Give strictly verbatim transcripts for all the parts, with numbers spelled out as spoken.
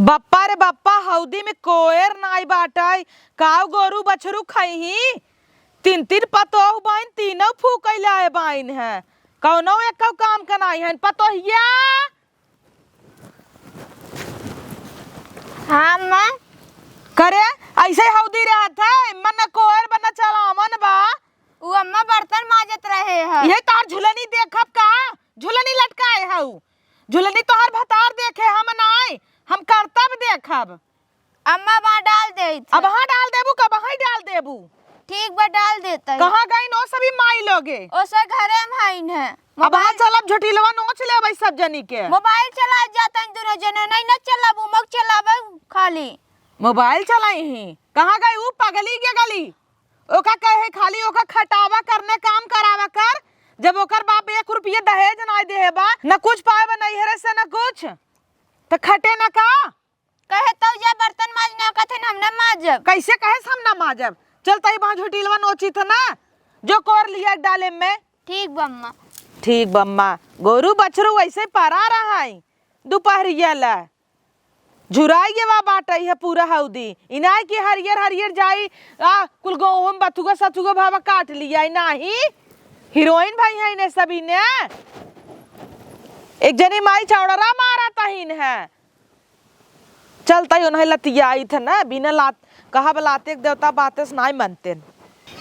बप्पा रे बप्पा, हौदी में कोयर नाई बाटै, काऊ गोरू बछरू खइहीं? तीन तीन पतोह बाइन, तीनों फूकइ लाए बाइन है, कौनो एक्कौ काम क नाई है। पतोहिया! हाँ, अम्मा। करे, अइसे हौदी रहत है, मन न कोयर बा, न चलावन बा। उ अम्मा बर्तन माजत रहे है। इहे तार झुलनी देखब का? झुलनी लटकाए हऊ। झुलनी तोहर भतार देखे, हम नाई, हम करतब देखब। अम्मा, वहाँ डाल देइत है। अब वहाँ डाल देबू, कब वहाँ डाल देबू? ठीक बा, डाल देत है। कहाँ गइन ओ सभी माई लोगे? ओ सब घरे में हइन है। अब वहाँ मोबाइल चलब, झुटिलवा नोच लेबै सब जनी के। मोबाइल चलाए जात हैं दुनो जने, नहीं न चलाबू, मग चलाबे खाली। मोबाइल चलाई ही, कहाँ गई ऊ पगली के गली? ओका कहे खाली ओका खटावा करने काम करावा कर, जब ओकर बाप एक रुपये दहेज नाई देहे बा, न कुछ पाए बा नैहरे से न कुछ, त खटे न का? कहे तौ जा बर्तन माज ना, कहथिन हम ना माजब। कैसे कहेस हम ना माजब? चल तही वहाँ झुटिलवा नोचित है ना, जो कोर लिया डाले में। ठीक बा अम्मा। ठीक बा अम्मा, गोरू बछरू वैसे परा रहा है, दुपहरिया ला झुराई गवा बाटै है पूरा हौदी। इनाय की हरियर हरियर जाई, आ, कुल गेहूं बथुआ सथुआ भावा काट लिया, नाही? हीरोइन भई है इन्हें सभी ने। एक जनी माई चौड़रा मारा तहीन है। चलता ही उन्हें लतियाई थे ना, बिना लात, कहब लाते के देवता बातें से नाही मनते।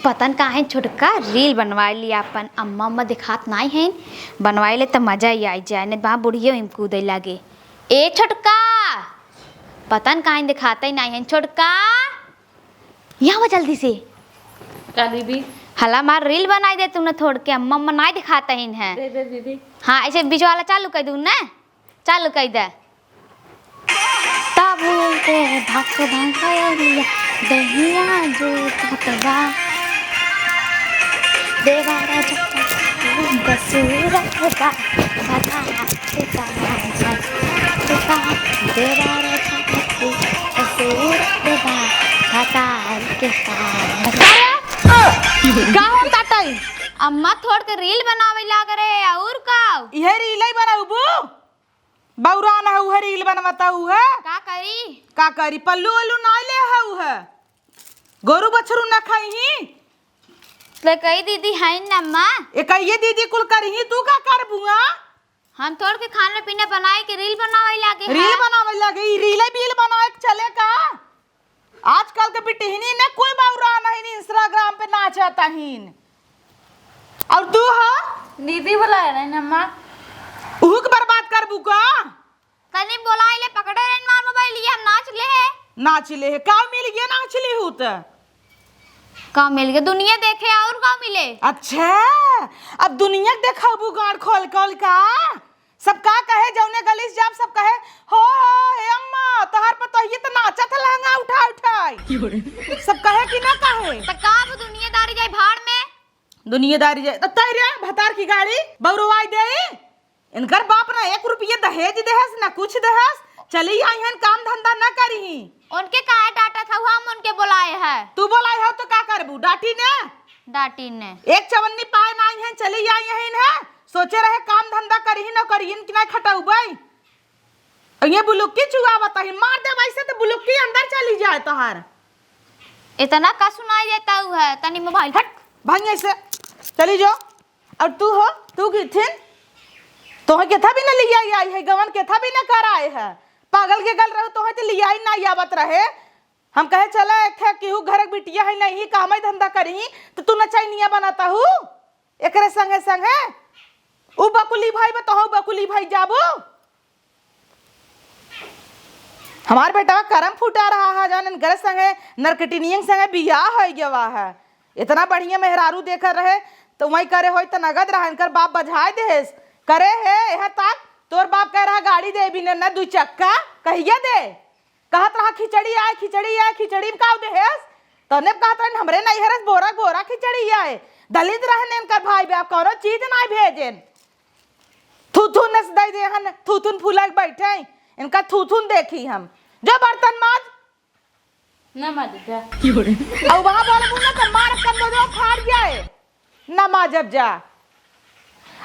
पता न काहे छोटका रील बनवाए लिया अपन, अम्मा अम्मा दिखात नाही है, बनवाए ले त मजा ही आई जाए, नहीं वहाँ बुढ़ियो इम कूदे लागे। ए छोटका, पता न काहे दिखाते ही नाही है छोटका, यहाँ आवा जल्दी से। का दीदी? हला मार रील बनाई दे तूने थोड़ के, अम्मा अम्मा नाही दिखाते ही है। दे दे दीदी। हाँ, ऐसे बीच वाला चालू कर दूँ ना, चालू कर दे। तब बोलते हैं भक भक लिया दहिया जो भकवा। देवारा जब बसूरत बा, भतार के पास, भतार के पास। देवारा जब बसूरत बा, भतार के पास। का होता तई? अम्मा थोड़ के रील बनावे लाग रहे, और का? इहे रील ही बनाउबू? बौरा न हऊ है, रील बनवत हऊ है। का करी? का करी? पल्लू उल्लू ना ले हऊ है। गोरू बछरू न खइहीं। ले कई दीदी है न अम्मा। ए कहिए दीदी कुल करिहीं, तू का करबुआ? हम थोड़ के खाना पीना बनाए के रील बनावे लागे रील हैं। बनावे लागे, ई रीले बील बनाए के चले का? आजकल के बिटिहनी ने कोई बौरा नहीं, Instagram पे नाचत हीन। और तू ह? दीदी बुलाए रहे न अम्मा। उहू के बर्बाद करबू का? तनी बोलाए ले, पकड़े रहे मार मोबाइल, ये हम नाच ले है। नाच ले है? का मिल गया नाच ले हू त? का मिल गया? दुनिया देखे और का मिले? अच्छा, अब दुनिया के देखबू गांड खोल खोल का? सब का कहे, जौने गली से जाब, सब कहे, "हो, हो, हे अम्मा, तोहार पतोहिए त नाचत है लहंगा उठाए उठाए।" सब कहे कि ना कहे? त का अब दुनियादारी जाए भाड़ में? दुनियादारी जाए, त तैरे भतार की गाड़ी बौरवाई दे। इनकर बाप ना एक रुपये दहेज देहस, ना कुछ देहस। चली आई हन, काम धंधा ना करिहीं। उनके काहे डांटत हऊ? हम उनके बोलाए है। तू बोलाए हऊ तो का करबू? डांटी ने? डांटी ने। एक चवन्नी पाए ना आई हन, चली आई हन है। सोचे रहे काम धंधा करिहीं, नौकरियन की ना खटउबई। ये बुलुक्की चुआवत ही, मार दे वैसे तो बुलुक्की अंदर चली जाए तोहार। इतना का सुनाई देता हऊ है, तनी मोबाइल हट, भांगे से चली जो। और तू हो, तू किथिन? तोहे केथा भी न लिया आई है, गवन केथा भी न कराए है। पागल के गल रहू, तोहे तो लिया ही ना आवत रहे। हम कहे, "चला, एक ठे केहू घर के बिटिया है, नहीं काम धंधा करिहीं, तो तू नचैनिया बनत हऊ एकरे संगे संगे।" उ बकुली भाई बा, तोहू बकुली भाई जाबू। हमार बेटवा करम फूटा रहा है, जान इनकर संगे नरकटिनियन संगे बियाह होइ गवा है। इतना बढ़िया मेहरारू देखत रहे, तो वही करे होई त नगद रहा, इनकर बाप बझाए देहेस। करे हे, एह तक तोर बाप कह रहा गाड़ी देबी न, न दुई चक्का, कहिया दे? कहत रहा खिचड़ी आए, खिचड़ी आए, खिचड़ी में का देहेस? तने कहत रहन हमरे नैहरे से बोरा बोरा खिचड़ी आए। दलित रहन इनकर भाई बे, अब कौनो चीज नाई भेजेन। थूथून नस दे दे हन, थूथून फुला के बैठे हैं। इनका थूथून देखी हम। जो बर्तन माज। ना माज जा। और वहाँ बोलबू ना तो मार कंदो जो फाड़ जाए। ना माजब जा।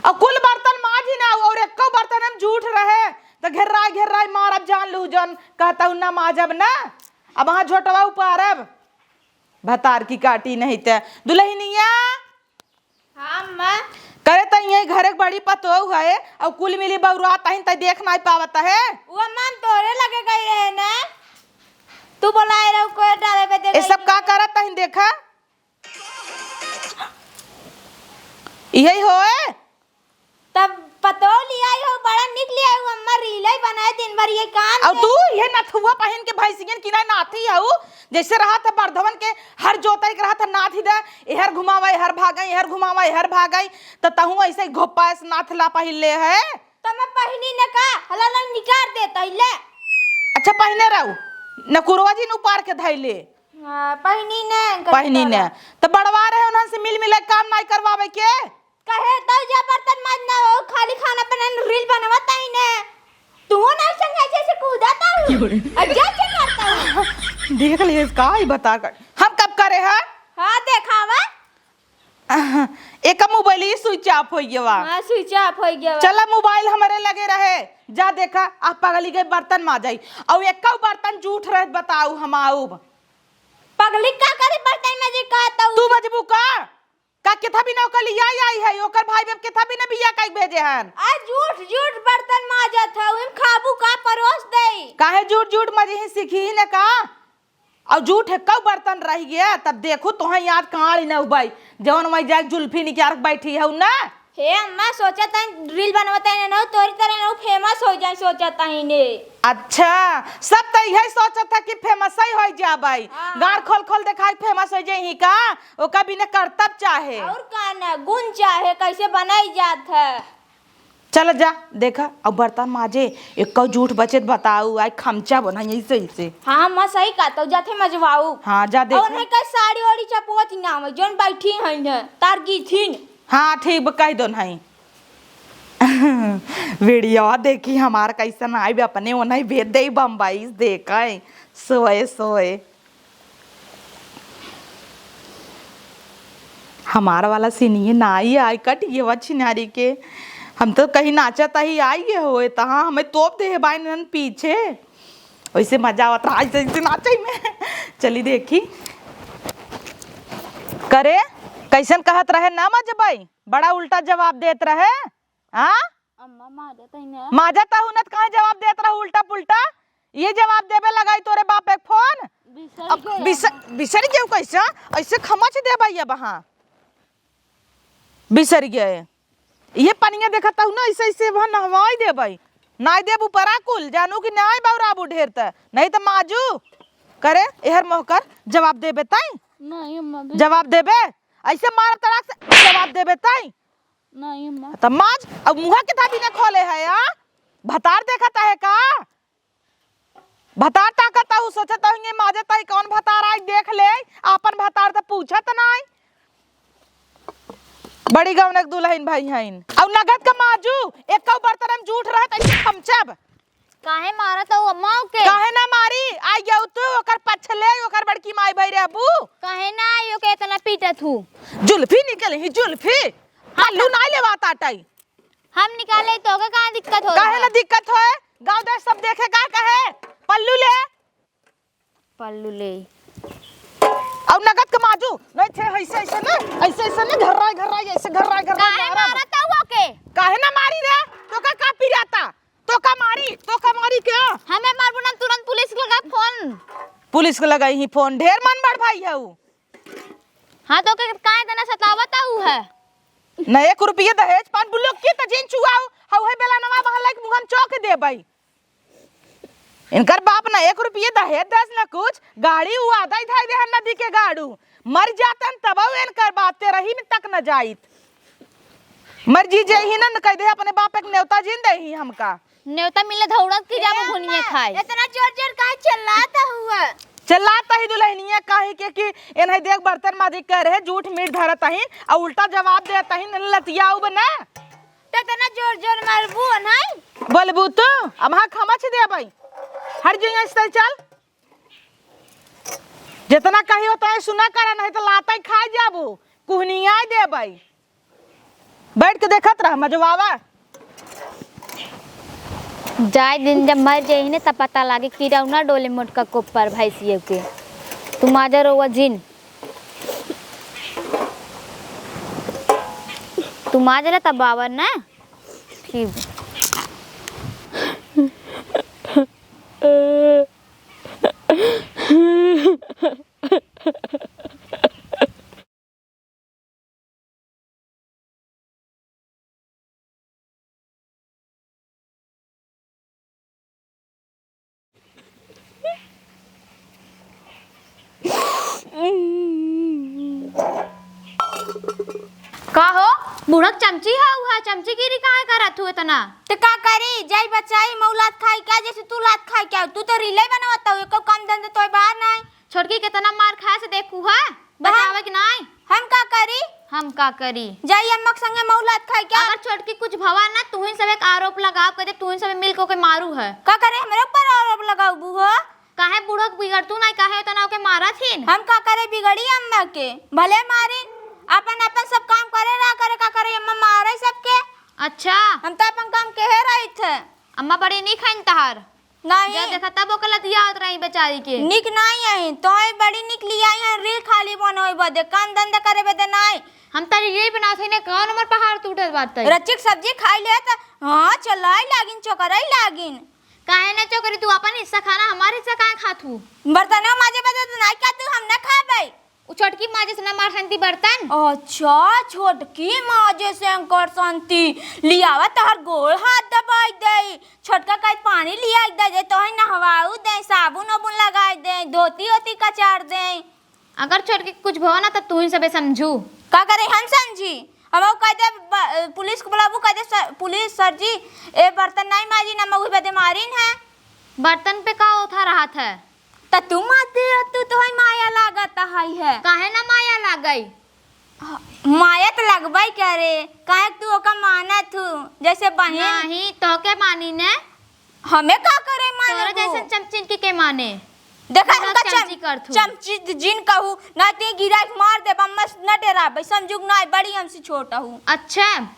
और कुल बर्तन माजी ना, और एको बर्तन हम जूठ रहे, त घेर्राइ घेर्राइ मारब, जान लू जन, कहतउ ना माजब ना, अब हाँ झोटवा उपारब, भतार की काटी नहीं त। दुलहिनिया। हाँ, अम्मा। करे त इहे घरे क बड़ी पतोह है, अउ कुल मिली बउरात अहिन त देख नाहीं पावत है। वो अम्मा, हम तोरे लगे गई रहे ना, तू बोलाए रहू कोई डाले पे दे ये सब गई। का करत अहिन देखा? इहे होए? तब पतोह लियाई हो, बड़ा निक लियाई हो, अम्मा रीले बनाए दिन भर ये काम अउ है। तू ये नथुआ पहिन के भैंसियन की ना नाथी हऊ, जैसे रहत है बरधवन के हर जोतई के रहत है नाथी दे, एहर घुमावा, एहर भागई, एहर घुमावा, एहर भागई, त तहूँ ऐसे घोप्पा ऐसे नाथला पहिन ले है। त मैं पहिनी न का, हला ला निकार देत ही ले। अच्छा पहिने रहू, नकुरवा जी नु पार के धैले। हाँ, पहिनी न, अंकल पहिनी न। तारा। त बड़वा रहे उन्हन से मिल मिले काम नाई करवावे के। कहे, "तौ जा बर्तन माज ना हो, खाली खाना बनाए न रील बनवत ही ने। तू ना संग ऐसे ऐसे कूदत हूँ। और जा के करता हूँ।" देख ले, का ही बता कर। हम कब करे हैं? हाँ, देखावा। एक मोबाइल ही switch off हो गया। हाँ, switch off हो गया। चला, मोबाइल हमारे लगे रहे। जा देखा, आप पगली गए बर्तन माजाई। और एक बर्तन जूठ रहे, बताऊ हम आऊब। पगली का करे बर्तन माजे का तू? तू मजबू का? का केथा बिना ओकर लियाई आई है, ओकर भाई बाप केथा बिना बिया काई भेजे हन। आ जूठ, जूठ बर्तन माजत है, उन खाबू का परोस देई। काहे जूठ, जूठ मजे ही सीखी ही न का? और जूठ है कऊ बर्तन रह गया, तब देखो तोहे याद कहाँ न उबाई, जवन वही जाके जुल्फी निकाल के बैठी है ना। हे अम्मा, सोचत हई रील बनवत हई ना, तोरी तरह ना famous हो जाए, सोचत हई ने। अच्छा, सब त इहे सोचत है कि famous ही हो जाबाई। हाँ। गाड़ खोल खोल देखाई famous हो जाए ही का? ओका बिना करतब चाहे। और का ना, गुण चाहे, कैसे बनाई जात है। चल जा, देखा, अब बर्तन माजे, एक जूठ बचत बताऊ, आई खमचा बनाई ऐसे, ऐसे। हाँ, अम्मा सही कहा, तो जाते मजवाऊ। हाँ, जा देखा। और नहीं का साड़ी ओड़ी चपोत नाम है, जोन बैठी हैं ने, तार गीथिन। हाँ, ठीक बा, कह दो नहीं। वीडियो देखी हमार कैसन आई बे, अपने ओनही भेज दे बम्बई, देखा है, सोए सोए। हमार वाला सीनिए ना आई, आई कट ये वा छिनारी के। हम तो कहीं नाचत ही आई गए होए, तहाँ हमें तोप दे बाइन पीछे। वैसे मजा आवत रहा, ऐसे, ऐसे नाचे में। चली देखी। करे, कैसन कहत रहे ना मजबई? बड़ा उल्टा जवाब देत रहे। हाँ? अम्मा, माजत ही ना। माजत हूँ ना, त काहे जवाब देत रहू उल्टा पुल्टा? ये जवाब देबे लगाई तोरे बाप एक फोन। बिसर अब गए बिसर, अम्मा। बिसर गए कैसे? ऐसे खमच देबे अब हाँ। बिसर गए। ये पनिया देखत हूँ ना, ऐसे, ऐसे वहाँ नहवाई देबे। नाई देब ऊपरा कुल, जानू कि नाई बौराबू ढेर त। नहीं त माजू। करे, एहर मोहकर, जवाब देबे ताई? नहीं अम्मा, बिस- जवाब देबे? ऐसे मार तड़ाक से, जवाब देबे ताई? नहीं अम्मा। त माज, अब मुँह के थापी न खोले है, आ? भतार देखत है का? भतार ताकत हूँ, सोचत हूँ, ये माजत है, कौन भतार आई देख ले, आपन भतार त पूछत नाई। बड़ी गौनक दुल्हन भाई हईन। और नगद का माजू, एक बर्तन में जूठ रहे, त ऐसे खमचब। काहे मारत हऊ अम्मा ओके? काहे ना मारी? आई गया तू, ओकर पछले, ओकर बड़की माई भाई रहबू। काहे ना आई ओके इतना पीटत हूँ? जुल्फी निकल ही, जुल्फी। हाँ, पल्लू तो नाई लेवा ताटई। हम निकाले तो ओके कहाँ दिक्कत होई काहे बा? ना दिक्कत होए? गाँव देश सब देखे का कहे? पल्लू ले। पल्लू ले। और नगद का माजू, नहीं थे ऐसे, ऐसे ना, ऐसे, ऐसे ना, घर्राई, घर्राई, ऐसे घर्राई, घर्राई काहे मारब। मारत हऊ ओके? काहे ना मारी रे? तो का, का पिराता? तो का मारी? तो का मारी क्या? हमें मारबू ना, तुरंत पुलिस के लगा फोन। पुलिस के लगाई ही फोन, ढेर मन बड़ भाई है ऊ। हाँ, तो के काहे इतना सतावत हऊ है? न एक रुपये दहेज पान बुल्लो की त जिन चुआऊ, हऊ है बेला नवा बहन लाइक मुहम चौक देबई। इनकर बाप न एक रुपये दहेज दस न कुछ, गाड़ी उ आधा ही धाई देहन नदी के गाड़ू। मर जातन तबऊ इनकर बाप तेरही में तक न जाइत। मर जी जे ही न कह दे अपने बाप एक नेवता जिन दे ही हमका। नेवता मिले धौड़त के जाबो ए भुनिया अम्मा, खाए। इतना जोर जोर काहे चिल्लात हुआ? चिल्लात ही दुल्हनिया काहे के कि एनही देख बर्तन माजी करे है, जूठ मीठ धरत ही, आ उल्टा जवाब देत ही, न लतियाऊ बना। त इतना जोर जोर मारबू नहीं? बोलबू तू, अब हाँ खमच देबई। हट जइया इस तरह चल। जितना कही उतना ही सुना करा, नहीं तो लाता ही खा जाबू, कुहनिया देबई। बैठ के देखत रह, मजवावा। जाए दिन जब मर जाई ने, तब पता लागे कि रौना डोले मोटका कोपर भैंसिए के। तू माजा रोवा जिन। तू माजा ले तब बाबर ना। ठीक। का हो, बूढ़क चमची हऊ है, चमचीगिरी काहे करत हऊ इतना? त का करी, जाई बचाई मऊ लात खाई क्या, जैसे तू लात खाई क्या? तू तो रीले बनवत हऊ, एको काम धंधा तोय बाहर नाई। छोटकी केतना मार खाए से देखू है, बहन, बचावे के नाई। हम का करी? हम का करी? जाई अम्मा के संगे मऊ लात खाए क्या? अगर छोटकी कुछ भवा ना, तुहिन सब एक आरोप लगाव, कह दे तुहिन सब मिल के ओके मारू है। का करे हमरे ऊपर आरोप लगाऊ बू हो? काहे बूढ़ो के बिगड़तू नाई, काहे ओतना ओके मारत हिन? हम का करे बिगड़ी अम्मा के? भले मारिन, अपन अपन सब काम करे रहा करे, का करे अम्मा मारे सबके। अच्छा। हम तो अपन काम केहे रही थे। अम्मा बड़ी नीक हइन तहार। नहीं। जब देखा तब ओकर लतियावत रही बेचारी के। निक नाई अहिन, तोहे बड़ी निक लियाई है रील खाली बनोई बदे, काम धंधा करे बदे नाई। हम तारी यही बनावत हई ने, कौन हमर पहाड़ टूटत बात है? रचिक सब्जी खाई ले त, हाँ, चलाई लागिन, चोकराई लागिन। काहे ना चोकरी, तू अपन हिस्सा खाना, हमार हिस्सा काहे खात हू? बर्तनवा माजे बदे त नाई का तू, हम ना खाबे। उ छोटकी माजे से ना मार शांति बर्तन। अच्छा, छोटकी माजे से एंकर शांति। लियावा तहर गोड़ हाथ दबाई दे। छोटका कहे पानी लिया दे, दे तोहे नहवाऊ दे, साबुन ओबुन लगाई दे, धोती ओती कचार दे। अगर छोटकी कुछ भवा ना तब तू ही सबे समझू। का करे हम समझी? अब वो कह दे ब-, पुलिस को बुलाबू, कह दे सर, पुलिस सर जी, ए बर्तन नहीं माजी ना मऊ बदे मारिन है। बर्तन पे का ओथा रहत है? त तू मारती हो, तू तो है माया लागत है, है। काहे ना माया लागई? ह-, माया त लगबई करे, काहे तू ओका मानत हू, जैसे बहिन। नहीं, तोके मानी ने। हमें का करे माने तोरा तू? जैसन चमचिन की के माने? देखा तू इनका चम-, चमची करत हू। चमची जिन कहू, ना ते गिरा के मार दे, अम्मा से न डेराबे, समझुक ना बड़ी हमसे छोट हू। अच्छा,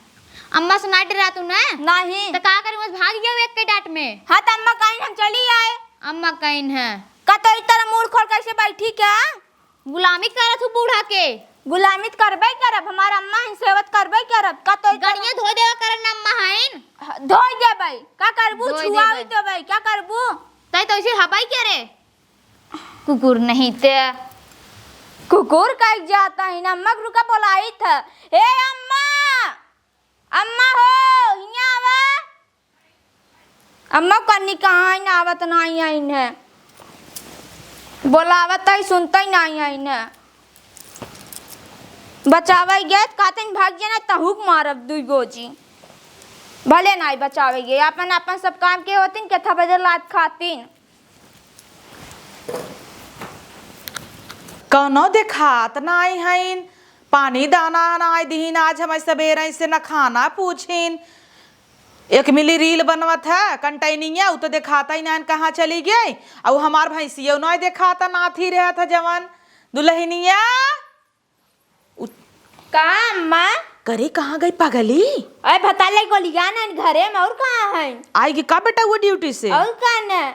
अम्मा से ना डेरा तू ना? नहीं। त का करी, बस भाग गया एक के डांट में। हाँ, त अम्मा कहीं हम चली आए। अम्मा कइन है। का तो ई तरह मुड़ खोल कैसे बैठी क्या? गुलामी करत हूँ बूढ़ा के। गुलामी त करबे करब, हमार अम्मा हइन, सेवत करबे करब। का तो ई तरह गड़िया धोई देवा करन अम्मा हइन। धोई देबै, का करबू? धोई छुआई देबै। देबै, का करबू? तै तो ऐसे हबाई क्या रे? कुकुर नहीं ते। कुकुर कह जाता है ना, अम्मा के रुका बोलाई था। ए अम्मा! अम्मा हो, हियाँ आवा। अम्मा कन्नी कहाँ आइन, आवत नाई आइन है। बोलावत है, सुनत ही नाई आइन है। बचावे गए त कहते भाग गए ना, तहुक मारब दुई गोजी। भले नाई बचावे गए, अपन, अपन सब काम के होतिन, केथा बजे लात खातिन। कौनो देखात नाई हइन, पानी दाना नाई दिहिन, आज हमें सबेरे से न खाना पूछिन। एक मिली रील बनवत है, कंटैनिया, उ तो देखाता ही नाई कहाँ चली गई, अउ हमार भैंसिया नाई देखाता, नाथी रहत है जवन दुल्हनिया। उ- का अम्मा? करे कहाँ गई पगली? अरे भताले गोलिया ना घरे में, और कहाँ है? आई कि का बेटा वो ड्यूटी से? और का ना?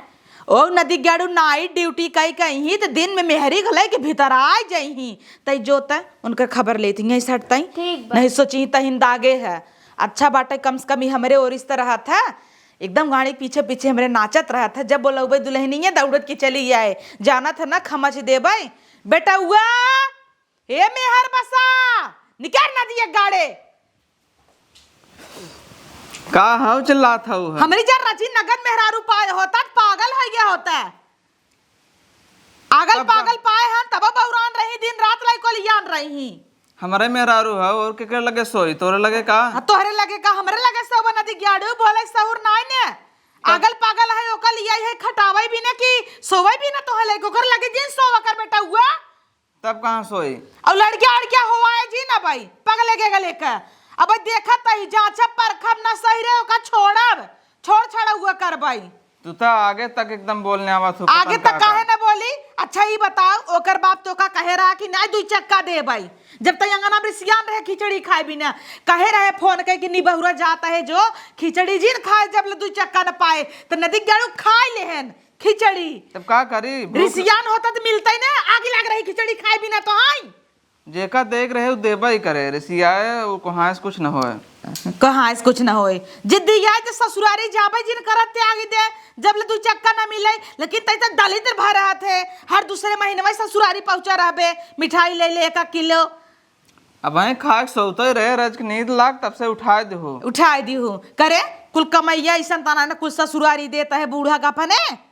ओ नदी गाड़ू नाइट ड्यूटी कई कहीं त दिन में मेहरी घले के भीतर आ जइही। तई जो त उनकर खबर लेती हैं सटतई। ठीक बा। नहीं सोची तहिन दागे है। अच्छा बाटे कम से कम ही हमरे ओरिस त रहत है। एकदम गाड़ी पीछे पीछे हमरे नाचत रहत है। जब बोलउबे दुल्हनिया दौड़त के चली आए। जानत है ना खमच देबे। बेटउआ! ए मेहर बसा, निकर नदिया गाड़े। का हव चिल्लात हव है? हमरी जर रची नगद मेहरारू पाए होता त पागल होइ गया होता। आगल कब पागल बा- पाए हन तब बौरान रही, दिन रात लाई कोलियान रही। हमरे मेहरारू हव और केकर लगे सोई, तोरे लगे का? हाँ, तोहरे लगे का, हमरे लगे सोवा नदी ग्याड़ू, बोले सहूर नाई ने। कब- आगल पागल है ओकर लिया है खटावई भी ना कि सोवई भी ना तोहरे लगे, ओकर लगे जिन सोवा कर बेटउआ। तब कहाँ सोई? अउ लड़किया अड़किया होवाए जी ना भाई, पगले के गले का। अब देखत ही जांचब परखब ना सही रे, ओका छोड़ब, छोड़ छाड़ा हुआ करबई। तू तो आगे तक एकदम बोलने आवत हो, आगे पता तक का काहे कर- ना बोली? अच्छा, ई बताओ, ओकर बाप तोका कहे रहा कि नाहीं दुई चक्का देबइ? जब तइ अंगना में रिसियान रहे खिचड़ी खाए बिना, कहे रहे फोन कइ कि निबहुरा जात है जो खिचड़ी जिन खाए, जब ले दुई चक्का न पाए, त नदी के गाड़ू खाए लेहन खिचड़ी। तब का करी? भूख रिसियान होता त मिलतइ न, आगी लाग रही खिचड़ी खाए बिना तो। हाँ, जेका देख रहे उ देबइ करे, रिसियाए उ कोहाए से कुछ न होए। कहाँ से कुछ न होए? जिद्दी आए तो ससुरारी जाबे जिन करत त्यागी दे, जब ले दुई चक्का न मिले। लेकिन तै तो दलिद्र भा रहत है, हर दूसरे महीने में ससुरारी पहुँचा रहबे, मिठाई ले ले एक किलो। अब वहीं खाए के सौते रहे, रज के नींद लाग, तब से उठाए देहु। उठाए देहु। करे, कुल कमैया ऐसन तना न, कुल ससुरारी देता है बूढ़ा का अपने।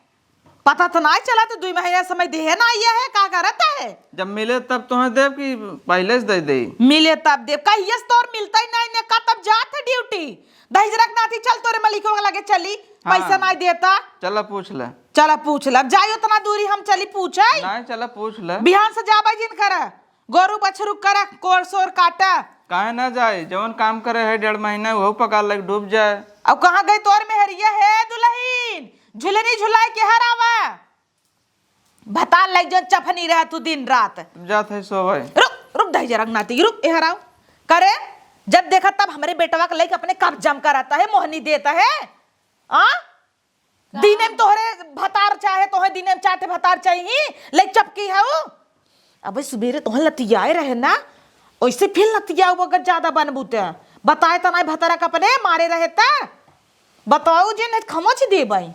पता तो नाहीं चला, तो दुई महीना समय देहे नाहीं है, का करत है? जब मिले तब तोहे देब कि पहिले से दे दे? मिले तब देब। कहिए से तोर मिलता ही नाहीं ने का, तब जात है ड्यूटी। दहिजरा के नाती, चल तोरे मलिको के लगे चली, हाँ। पैसा नाहीं देता। चला पूछ ले। चला पूछ ले। अब जाई उतना दूरी हम चली पूछे? नाहीं, चला पूछ ले। बिहान से जाबे जिन करे। गोरू बछरू करा, कोर सोर काटा। काहे ना जाए? जवन काम करे है डेढ़ महीना, उहउ पका लग डूब जाए। अब कहाँ गई तोर मेहरिया है दुलहिन? झुलनी झुलाए के हरावा। भतार लग जौन चफनी रह तू दिन रात। जात है सोवे। रुक, रुक दहिजरा के नाती, रुक, एहर आओ। करे, जब देखा तब हमरे बेटवा के लइके अपने कब्जा में करता है, मोहनी देता है। आ? दिने में तोहरे भतार चाहे, तोहे दिने में चाटे भतार चाही, ले चपकी है उ। अबे सुबेरे तोहे लतियाए रहे ना, ओइसे फिर लतियाऊ अगर ज्यादा बनबू त। बताए त नाई भतारा के अपने मारे रहे त। बताऊ जे नहीं खमोच देबई।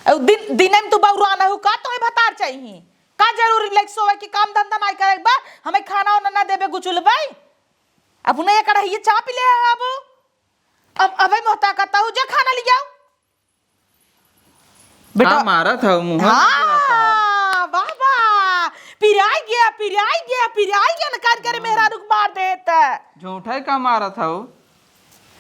अउ दिन, दिने में तू बौरान हऊ का, तोहे भतार चाही? का जरूरी लाइक सोवे के काम धंधा नाई करे बा, हमें खाना ओना ना देबे गुचुल बाई। अब उन्हें ये कढ़ाई चाप ले आबू। अब, अबे मोहता करता हूँ, जा खाना ले आओ। बेटा। हाँ, मारत हऊ, मुँह में गिराता है। हाँ, वाह, वाह। पिराई गया, पिराई गया, पिराई गया, नकार करे मेहरारू के मार देत। झूठा ही का मारत हऊ?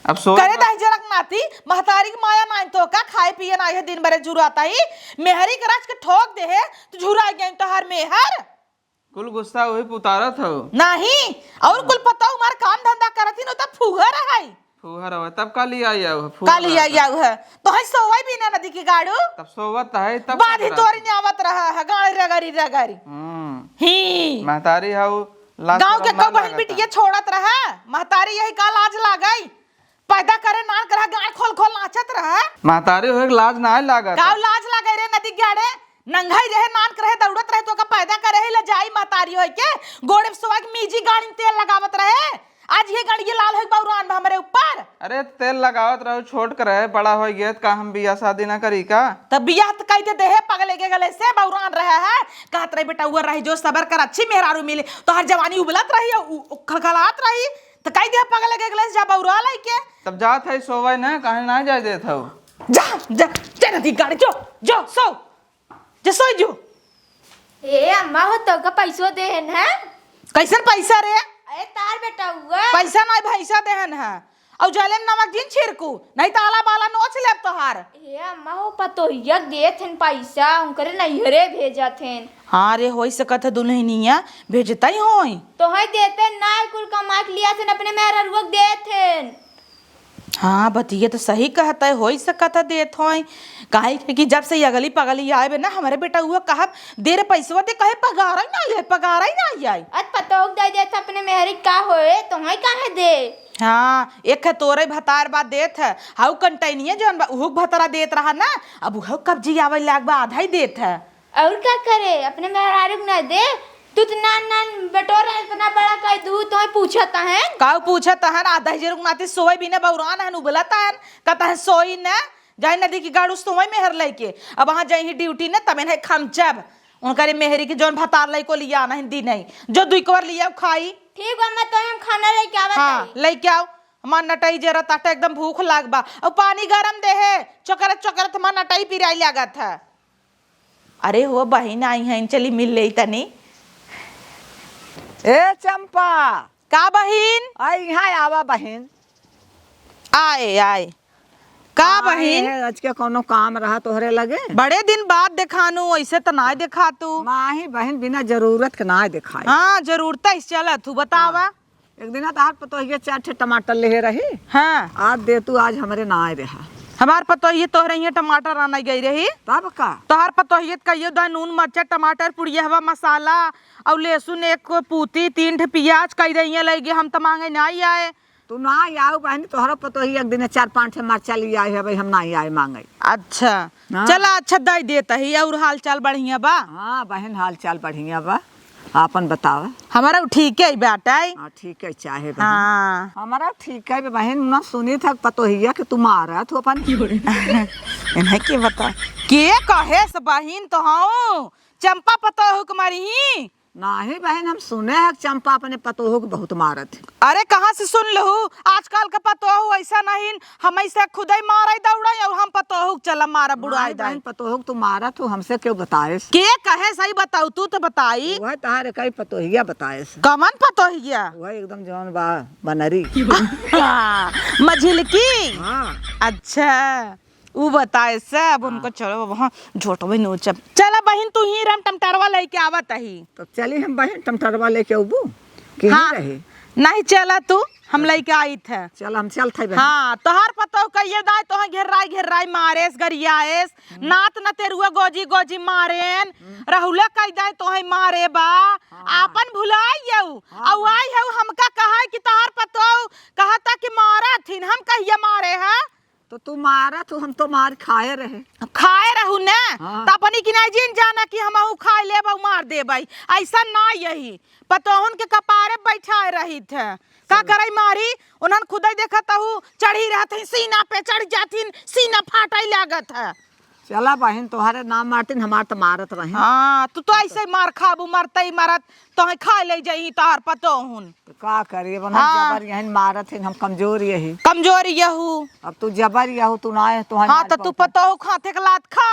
अब सो करे ना। दहिजरा के नाती, महतारी के माया नाई तो का, खाए पिए नाई है, दिन भरे झुराता ही, मेहरी के रच के ठोक दे है, तो झुरा गया तोहार मेहर। कुल गुस्सा वही पे उतारत हऊ। नाही, और कुल पता हमार काम धंधा करत ही न, तब फुहर है। फुहर हवे, तब का लिया आऊ है? फुहर का लिया हवे। आऊ है? तो है सोवई भी ना नदी के गाड़ू। तब सोवत है, तब बाधी का तोरी करत? ने आवत रहा है, गाड़ी रगड़ी रगड़ी। हम्म। ही। महतारी हऊ, लाज गाँव के शरम ना कऊ बहन लागत बिटिया है। छोड़त रहा, महतारी यही का लाज लागई। पैदा करे नान करा, गाड़ खोल खोल नाचत रहा। महतारी होए के लाज ना लागत। गाँव लाज लागे रे नदी गाड़े, नंगाई रहे, नान करे, दौड़त रहे, तो का पैदा करे ही ले जाई महतारी होए के, गोड़े पे सोवा के मीजी गाड़ी में तेल लगावत रहे। आज ये गाड़ी ये लाल होए के बौरान बा हमरे ऊपर। अरे तेल लगावत रहो, छोट के रहे, बड़ा होए गए, त का हम बियाह शादी ना करी का? तब बियाह त कई दे देहे पगले के गले से, बौरान रहे है। कहत रही बेटा, उअर रही जो सबर कर, अच्छी मेहरारू मिले, तो हर जवानी उबलत रही, उ-, उ-, खलखलात रही। त कई दिया पगल के गले से जा बौरा लइके। तब जात है सोवे न, काहे ना जाए देत हऊ? जा, जा, जा नदी गाड़ी, जो, जो, सो। जे सोई जो। ए अम्मा हो, तो का पैसो देहन है? कैसन पैसा रे? अरे तार बेटा हुआ। पैसा नहीं, भैंसा देहन है। अउ जले में नमक जिन छिड़कू, नहीं तो आला बाला नोच लेब तोहार। ए अम्मा हो, पतोहिया देत हन पैसा, उनकरे नैहरे भेजत हन। हाँ रे, होई सकत है दुल्हनिया भेजतई होई। तोहई देते ना, कुल कमा के लिया से अपने मेहररुआ के देत हन। हाँ, बतिया तो सही कहत है, होई सकत है देत होई। काहे कि जब से ये अगली पगली आए बे ना, हमरे बेटा हुआ कहब, "दे रे पैसवा दे," कहे, "पगार ही ना आए, पगार ही ना आए।" अत पतोह दे देत अपने मेहरी का होए, तोहई काहे दे? हाँ, एक है तोरे भतार बा देत है, हाउ कंटैनिया जौन बा, उहू के भतरा देत रहा ना, अब उहू कब्जी आवे लाग बा, आधा ही देत है। और का करे, अपने मेहरारू के ना दे, तू तो नान नान बटोर है, इतना बड़ा कह दू, तो पूछत है। काऊ पूछत है ना, दहिजरू के नाती सोए बिना बौरान है, उबलत है, कहता है सोई न, जाए नदी की गाड़ू सोए मेहर लेके, अब वहाँ जाए ही ड्यूटी न, तबे नहीं खमचब, उनकरे मेहरी के जौन भतार लइको लिया नहीं दी नहीं, जो दुई कवर लिया खाई। ठीक बा, मैं तो हम खाना लेके आवत हाँ, हई। लेके आओ, हमार नटई जरत आटे, एकदम भूख लाग बा, और पानी गरम दे है, चोकरत चोकरत हमार नटई पिराई लागत है। अरे हो बहिन, आई हैं, चली मिल लेई तनी। ए चंपा। का बहिन? आ, इहाँ आवा बहिन। आए, आए। का आए बहिन? है, आज के कौनो काम रहा तोहरे लगे? बड़े दिन बाद देखानू, ऐसे त ना देखातू। नाही बहिन, बिना जरूरत के ना देखाई। हाँ, जरूरत ही चलत हूँ, बतावा। हाँ। एक दिन तहार पतोहिया चार ठे टमाटर लेहे रही। हाँ। आज दे तू, आज हमरे ना आए रहा। हमार पतोहिया तोहरे हियाँ टमाटर आने गई रही। तब का? तोहार पतोहिया त कहियो दा नून, मरचा, टमाटर, पुड़ियहवा, मसाला अउर लहसुन, एक को पूती, तीन ठे पियाज कई रही लई गे, हम त माँगे नाहीं आए। तू नाहीं आउ बहिन, तोहरा पतोहिया एक दिन चार पाँच ठे मरचा लियाए है, भाई हम नाहीं आए माँगे। अच्छा, हाँ। चला अच्छा दइ देत ही, अउर हाल चाल बढ़िया बा? हाँ बहिन, हाल चाल बढ़िया बा। आपन बतावा। हमारा ठीक है बाटे। हाँ, ठीक है, चाहे बहिन। हाँ। हमारा ठीक है बहिन, ना सुनी था पतोहिया कि तू मारत हो अपन। इन्हें के बता, के कहे से बहिन तो हूँ, चंपा पतोहू के मारी ही। नाहीं बहिन, हम सुने है चंपा अपने पतोहू के बहुत मारत है। अरे कहाँ से सुन लहू, आजकल के पतोहू ऐसा नहीं, हम ऐसे खुदे मारे दौड़े और हम पतोहू के चला मारा बुड़ाई नाहीं दाई। बहिन, पतोहू के तू मारत हो, हमसे क्यों बताएस? के कहे सही बताऊ, तू तो बताई। वह तहारे कई पतोहिया बताएस। कमन पतोहिया? वह एकदम जौन बा बनरी। हाँ, मझिलकी। हाँ। अच्छा, उ बताएस। अब हाँ। हमको चलो, अब हाँ, झोटवे नोचब। चला बहिन, तू ही रम टमटरवा लेके आवत ही। तो चली हम बहिन टमटरवा लेके अबू कि हाँ। ही रहे? नहीं, चला तू, हम अच्छा। लइके आइत है। चल, हम चलत है बहिन। हाँ, तोहार पतोह कहिए दाई, तोहे घेर्राई घेर्राई मारेस, गरियाएस, हम्म। नात नतेरुआ गोजी गोजी मारेन, हम्म। रहुला कहि दाई तोहे मारे बा, हाँ। आपन भुलाई यऊ, हाँ। अउ आई हऊ हमका कहा कि तोहार पतोह कहता कि मारत हिन, हम कहिया मारे है? तो तू मारत हो, हम तो मार खाए रहे। खाए रहू ने, हाँ। त अपनी की नाहीं जिन जाना कि हमहू खाए लेब अउ मार देबै, ऐसा ना यही। पतोहुन के कपारे बैठाए रहित है। का चल। करई मारी, उन्हन खुदई देखत हऊ, चढ़ी रहत ही सीना पे, चढ़ जाथिन, सीना फाटई लागत है। चला बहिन, तोहरे नाम मारतिन, हमार त मारत रहे। हाँ, तू तो ऐसे ही मार खाबू, मरतई मरत, तोहे खाए ले जाई तोहर पतोहुन। तो का करी, अब हम हाँ। जबर यहिन मारत हिन, हम कमजोर यही। कमजोर यहू। अब तू जबर यहू, तू ना है, तोहर हाँ, मार तो तू पहुँचा। पतोहू खाथे के लात खा।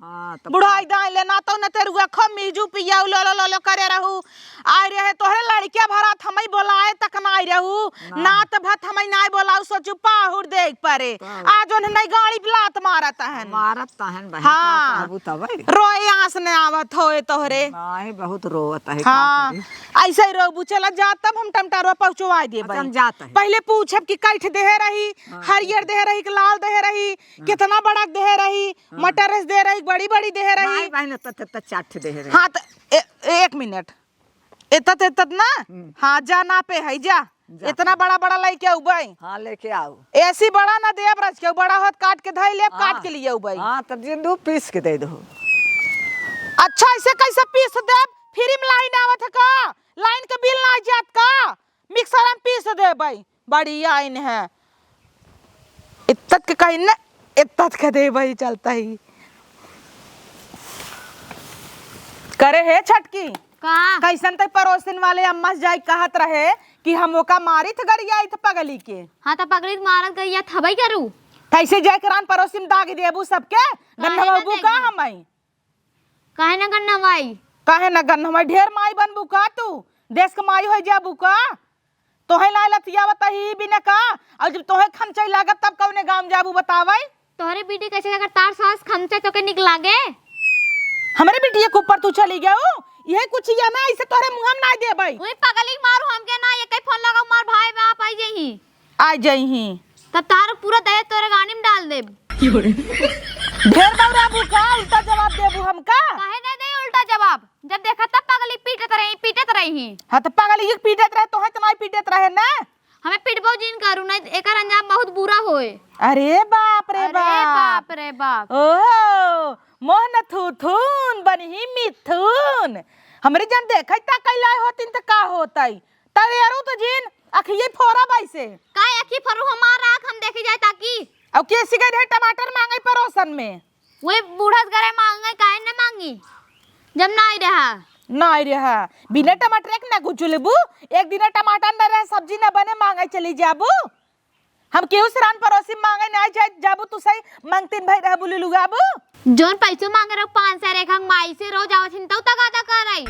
हाँ, तब बुढ़ाई दाई ले ना तो नतेरुआ खो मीजू पियाऊ लो लो लो लो करे रहू। आए रहे तोहरे लड़किया भरात हमई बोलाए तक ना आए रहू। ना। नात भत हमई नाई बोलाऊ सोचू पाहुर देख परे। पाहुर। आज उन्हें नहीं गाड़ी पे लात मारत हन। मारत तहन बहन, हाँ। का कहबू तबे? रोए आँस ने आवत होए तोहरे। नाई बहुत रोवत है, का हाँ। करी? ऐसे ही रोबू, चला जा तब हम टमटरवा पहुँचवाए देबे। अच्छा, हम जात है। पहले पूछब कि कैठ देहे रही, हाँ, हरियर ठीक है। देहे रही कि लाल देहे रही, हाँ। कितना बड़ा देहे रही, हाँ। मटर से दे रही, बड़ी बड़ी देहे रही। नाई बहन, त, त, त चार ठे देहे रही। हाँ, त ए, एक मिनट। एतत, एतत ना? हम्म। हाँ, जा नापे है, जा। जा। इतना बड़ा बड़ा लेके आउबे। हाँ, लेके आउ। ऐसी बड़ा ना देब रच के, बड़ा होत काट के धई लेब, काट हाँ। के लिए आउबे। हाँ, तब जिंदू पीस के दे दो। अच्छा, ऐसे कैसे पीस देब? फ्री में लाइन आवत है का? लाइन के बिल ना जात का? मिक्सर में पीस देबे। बड़ी आइन है। इत्तत के कहीं न, इत्तत के देबे चलता ही। करे हे छटकी। का? कैसन ते पड़ोसिन वाले अम्मा से जाई कहत रहे कि हम ओका मारित गरियाइत पगली के। हाँ, त पगली त मारत गरियात हबई करू। कैसे जाए करान पड़ोसिन दाग देबू सबके? काहे ना गन्हवाबू का देबू? हमई? काहे ना गन्हवाई? काहे ना गन्हवाई? ढेर माई बनबू का तू? देश के माई होई जाबू का? तोहे लाए लतियावत ही बिना का? अउर जब तोहे खमचई लागत तब कौने गाँव जाबू बतावई? तोहरे बेटी कैसे अगर तार सास खमचा तोके निक लागे? हमरे बिटिया के ऊपर तू चली गयो? यही कुछ या ना ऐसे तोहरे मुँह में ना देबई। उई पगली मारू हमके ना, ये कई फोन लगाऊ मार भाई बाप आई जइही। आ जइही। तब तार पूरा दहेज तोरे गाड़ी में डाल देब। ढेर बौराबू का, उल्टा जवाब देबू हमका? काहे नहीं दे उल्टा जवाब? जब देखा तब पगली पीटत रही, पीटत रही। हाँ, तो पगली के पीटत रहे, तोहे तो नहीं पीटत रहे ना? हमें पिटबो जिन करू, नहीं एकर अंजाम बहुत बुरा होए। अरे बाप रे अरे बाप। बाप रे बाप। ओहो, मोहन थुथुन, बनही मिथुन। हमरे जन देखै ता कैला होतिन त का होतई? तरेरू तो जिन, अखिये फोरा बाई से। का अखी फोरू हमार आँख हम देखी जाए ताकि? अब केसी गए रहे टमाटर मांगे पड़ोसन में। वही बूढ़ा से करे मांगे, काहे न मांगी, जब ना आई रहा। ना आई रहा, बिना टमाटर एक ना गुचुलबू, एक दिन टमाटर न रहे, सब्जी न बने, मांगे चली जाबू। हम केहू से रान पड़ोसी मांगे ना जाए, जाबू तू सही मांगतीन भाई रहबू लुलुआबू। जोन पैसो मांगे रहो पाँच सौ रेखा माई से रोज आवत हिन तौ तगादा कर आई।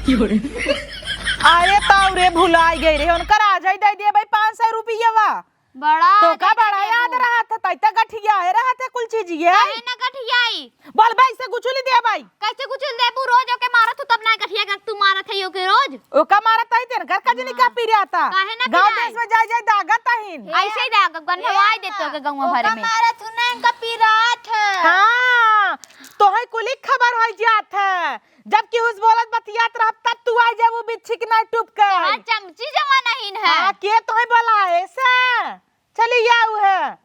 अरे ताऊ रे, भुलाई गई रे, उनकर आज ही दे दिया भाई पाँच सौ रुपया वा। बड़ा तो का ज्यादा बड़ा देबू। याद रहत है, तै त गठिया है रहत है कुल चीज ये। काहे ना गठियाई? बोल भाई से गुचुली दे भाई। कैसे गुचुल देबू? रोज ओके मारत हूँ तब ना गठिया। के का तू मारत है यो के रोज? ओका मारत है तेरे घर का जनी का पीरे आता? काहे ना गाँव पिराई? देश में जाए जाए दागत अहिन। ऐसे ही दागत, गंधवाई देतो के गौवा भर ओका में। मारत हूँ ना, इनका पिरात है। हाँ, तोहे कुली खबर होइ जात है। जब केहू से बोलत बतियात रहब तब तू आइ जाबू बिच्छी के नाई टूप के। तोहार चमची जमा नहीं है। हाँ, के तोहे बोला है से? चली आऊ है।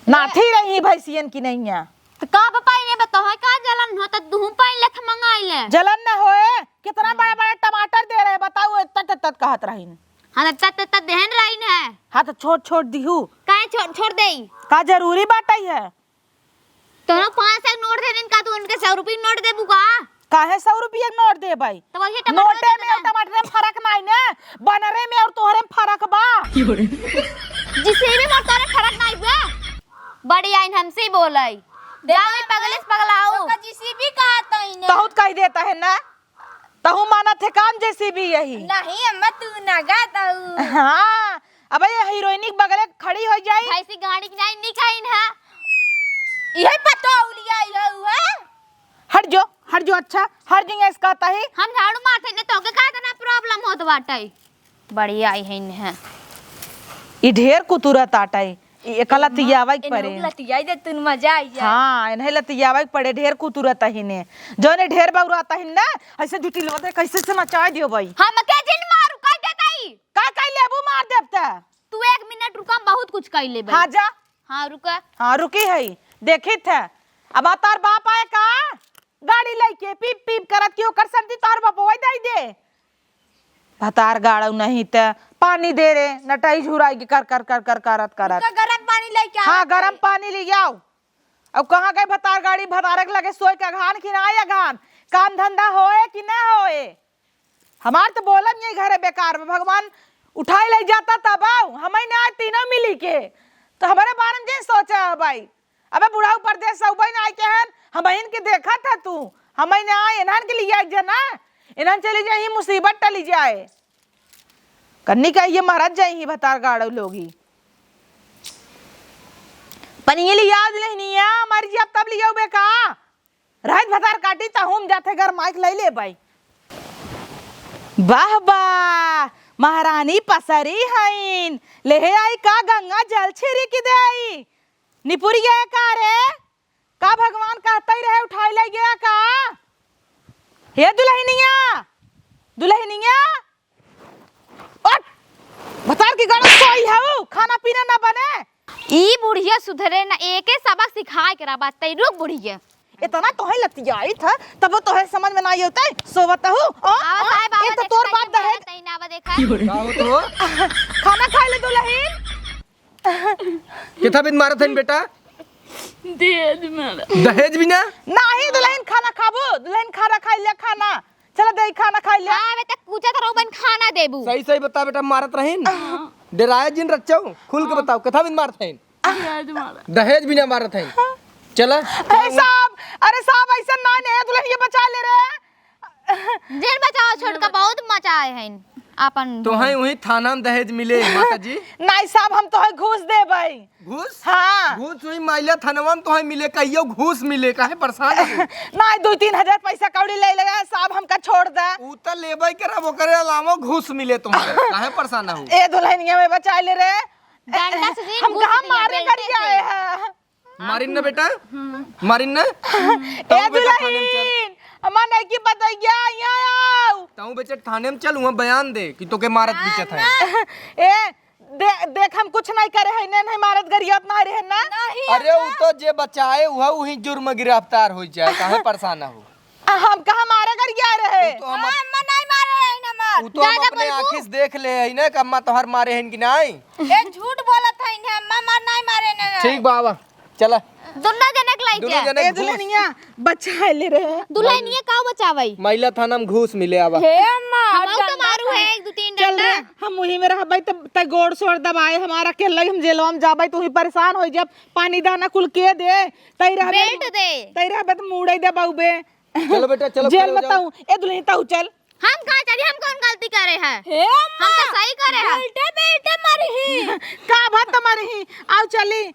नाथी रही भैंसियन की नैया। तो का पाई ने बताओ है का जलन हो तो तू पाई लेत मंगाई ले। जलन न होए, कितना बड़ा बड़ा टमाटर दे रहे बताओ, तत तत कहत रहीन। हाँ, तो तत तत देहन रहीन है। हाँ, तो छोड़ छोड़ दिहू। काहे छोड़ छोड़ देई? का जरूरी बाटई है? तोहरा पाँच सौ के नोट दे दिन का तू उनके सौ रुपये नोट देबू का? काहे सौ रुपये के नोट देबै? तो वही टमाटर नोटे में और टमाटर में फर्क नाई ने, बनरे में और तोहरे में फर्क बा। जिसे भी मर तोहरे फर्क नाई बा। बड़ी आइन हमसे ही बोलाई। जाओ ई पगले से पगलाओ। तो जीसीबी कहा तई ने। तहुत कह देता है ना। तहु मानत है काम जेसीबी यही। नहीं अम्मा, तू ना गा तहु। हाँ, अबे ये हीरोइनी के बगले खड़ी होइ जाई। भैंसी गाड़ी की नाई निकाइन है। यही पतो उलिया यही है। हट जो, हट जो, अच्छा, हर जगह इसका तही। हम झाड़ू मारते ने तो के का इतना प्रॉब्लम होत बाटे? बड़ी आई है इन्हें। ई ढेर कुतुरत आटा है। ई एका लतियावे के पड़े। लतियाई दे तुन मजा आई जाए। हाँ, इन्हें लतियावे के पड़े, ढेर कुतुरत ही ने। जौने ढेर बउरात ही ना, ऐसे जुटी लो दे, कैसे से नचाए दियो भाई। हम के जिन मारू, कह देता ही। का कह लेबू, मार देब त। तू एक मिनट रुका, हम बहुत कुछ कह लेबे। हाँ, जा। हाँ, रुका। हाँ, रुकी है, देखी थे। अब आ तार बाप आए का? गाड़ी लेके पीप पीप करत कि ओकर सर्दी तोहर बपवा दई दे। भतार गाड़ू नहीं त पानी दे रे, नटई झुराई के कर कर कर कर करत करत। तो गरम पानी लेके आओ। हाँ, गरम पानी ले आओ। अब कहाँ गए भतार गाड़ी? भतारे के लगे सोए के अघान कि ना अघान? काम धंधा होए कि ना होए? हमार तो बोलन यही घरे बेकार बा। भगवान उठाई ले जाता तब आओ, हमें ना आए तीनों मिली के। तो हमारे बारे में जे सोचा है भाई, अबे बुढ़ऊ परदेस से उबइन आइ के हन, हमइन के देखत ह तू, हमइन आए, इन्हन के लिए आइ जना, इन्हन चली जाए, ही मुसीबत टली जाए। कन्नी का ये मरत जाए ही भतार गाड़ू लोगी। पनिये लियाव दुलहिनिया, मर जियब तब लियाउबे का? रहत भतार काटी त हम जाथे घर माइक लइ लेबइ। वाह वाह, महारानी पसरी हइन, लेहे आई का गंगा जल छिड़िक देई। निपुरिया का रे? का भगवान कहतइ रहे उठाइ लइ गया का? हे दुलहिनिया, दुलहिनिया, उठ! भतार की गरज सोई हऊ, खाना पीना ना बने। ई बुढ़िया सुधरे ना, एके सबक सिखाए के रहा बात, तई रुक बुढ़िया। इतना तोहे लतियाई था, तब तोहे समझ में ना आई होता, सोवत हूँ। आ, आवा आ, साहब, आवा, एक तो देखा तोर बाप कैसे दहेज। तई ना आवा देखा। का हो तो? खाना खाइ ले दुलहिन। केथा बिन मारत हइन बेटा? दहेज मारा। दहेज बिना? नाही दुलहिन, खाना खाबू? दुलहिन खाना खाइ ले, खाना। चला दे खाना खाइ ले। हाँ, बेटा, कुचा तो रउबन खाना देबू। सही सही बता बेटा, मारत रहीन? हाँ। डेराए जिन रच्चऊ, खुल के हाँ। बताओ, केथा बिन मारत हइन? दहेज मारा। दहेज बिना मारत हइन। चला। अरे साहब, अरे साहब, ऐसा ना ने, दुलहिन ये बचा ले रे। जेल बचाओ छोड़ के बहुत मचाए हैं आपन। तोहे वही थाना में दहेज मिले, माता जी। नाई साहब, हम तोहे घूस देबइ। घूस? हाँ। घूस वही माइला थानवा में तोहे मिले, कहियो घूस मिले, काहे परेशान हो? नाई, दुइ तीन हजार पैसा कौड़ी ले लेगा साहब, हमका छोड़ दे। ऊ त लेबइ के रह, ओकरे अलावा घूस मिले तुम्हारे, काहे परेशान हो? ए दुलहिनिया में बचाइ ले रे। डंडा से जी हम घूस कहाँ दिया, मारे बेल्टे करिया से। आए हैं? मारिन ना बेटा, मारिन ना। ए तहूँ बेटा थाने में चल। दुलहिन, अम्मा नहीं की बतैया, यहाँ आओ। तहूँ बेटा थाने में चल, वहाँ बयान दे कि तोके मारत पीटत है। ए, दे, देख हम कुछ नहीं करे है, ने नहीं मारत गरियात ना रहे ना। नहीं अरे अम्मा। ऊ तो जे बचाए, वह वही जुर्म गिरफ्तार होइ जाए, काहे परेशान हो? आ, हम कहाँ मारे गरिया रहे? ऊ तो हम हाँ, अम्मा नहीं मारे है ना मार। ऊ तो हम ज्यादा अपने बोलबू। आँखी से देख ले है ना कि अम्मा तोहर मारे हैं कि नहीं। ए, झूठ बोलत है इन्हें, अम्मा मार नहीं मारे ने। ठीक बा, आवा, चला। दुन्ना जने के लाई दुन्ना जा। जने ए, घूस। दुलहिनिया, बचाइ ले रे। दुलहिनिया का बचावई? मैला थाना में घूस मिले, आवा। हे अम्मा, हम तो डंडा मारू है। है, एक दो तीन चल रे, डंडा। हम वही में रहबइ, त, त गोड़ सोड़ दबाए, हमारा अकेला ही हम जेलवा में जाबइ, तू ही परेशान होइ जाब, पानी दाना कुल के दे, तई रहबे, बेल्ट दे। तई रहबे त मुड़इ दे बाबे। चलो बेटा, चलो, जेल खड़े हो जाओ। बताऊं, ए दुलहिन, तहूँ चल। हम कहाँ चली? हम कौन गलती करे हैं? हे अम्मा, हम तो सही करे हैं। बेल्टे, बेल्टे मरी ही। का बात मरी ही? आओ चली।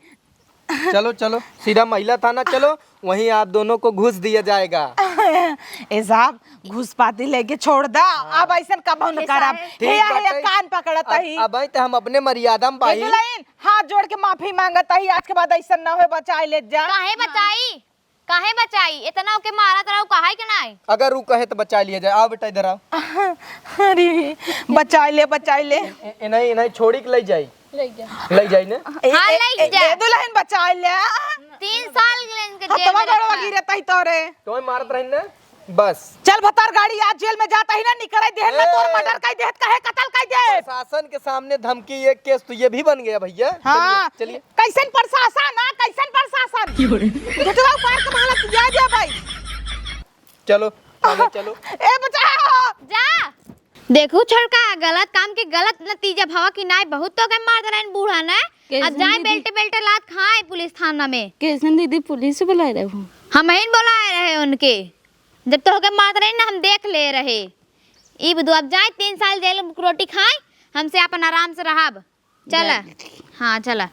चलो, चलो, सीधा महिला थाना चलो, वहीं आप दोनों को घूस दिया जाएगा। ए साहब, घूस पाती लेके छोड़ दा। हाँ। अब अइसन कबहूँ न करब। ठीक हे, हे, बाटे। कान पकड़त अब, ही। अब आई त हम अपने मर्यादा में ए बाही। दुलहिन, हाथ जोड़ के माफी माँगत ही, आज के बाद अइसन न होए, बचाइ लेत जा। काहे बचाई? काहे बचाई? इतना ओके मारत रहू, कहाई के नाई? अगर उ कहे त बचाइ लिया जाए। आओ बेटा, इधर आओ। अरे, बचाइ ले, बचाइ ले। ए, ए, इन्हें, इन्हें छोड़ी के लइ जाई। लइ जाई ना? ए, हाँ, ए, लइ ए, जा। ए, दुलहिन बचाइ ले। तीन साल इनके जेल हथवा में गोड़वा रखा। गिरत ही तोरे। तोय मारत रही ना? बस। चल भतार गाड़ी, आज जेल में जात ही ना, निकराइ देहेन ना, ए! तोर murder कइ देहेत, कहे कत्ल कइ देहेत। प्रशासन के सामने धमकी, एक case तो ये भी बन गया भइया। हाँ। चलिए, चलिए। कइसन प्रशासन, हाँ, कइसन प्रशासन? क्यों रे? घटवा पार के माला तू जा, जा भाई। चलो, चलो, चलो। ए, बचाओ। जा। देखू छोटका, गलत काम के गलत नतीजा भवा कि नाई, बहुत तोके मारत रहन बूढ़ा ने। अब कइसन जाए दीदी? बेल्टे बेल्टे लात खाए पुलिस थाना में। कइसन दीदी, पुलिस बुलाए रहे हो? हमहिन बोलाए रहे उनके। जब तोहके मारत रही ना, हम देख ले रहे। ई बदू, अब जाए, तीन साल जेल में रोटी खाए, हमसे अपन आराम से रहब। चला। हाँ, चला।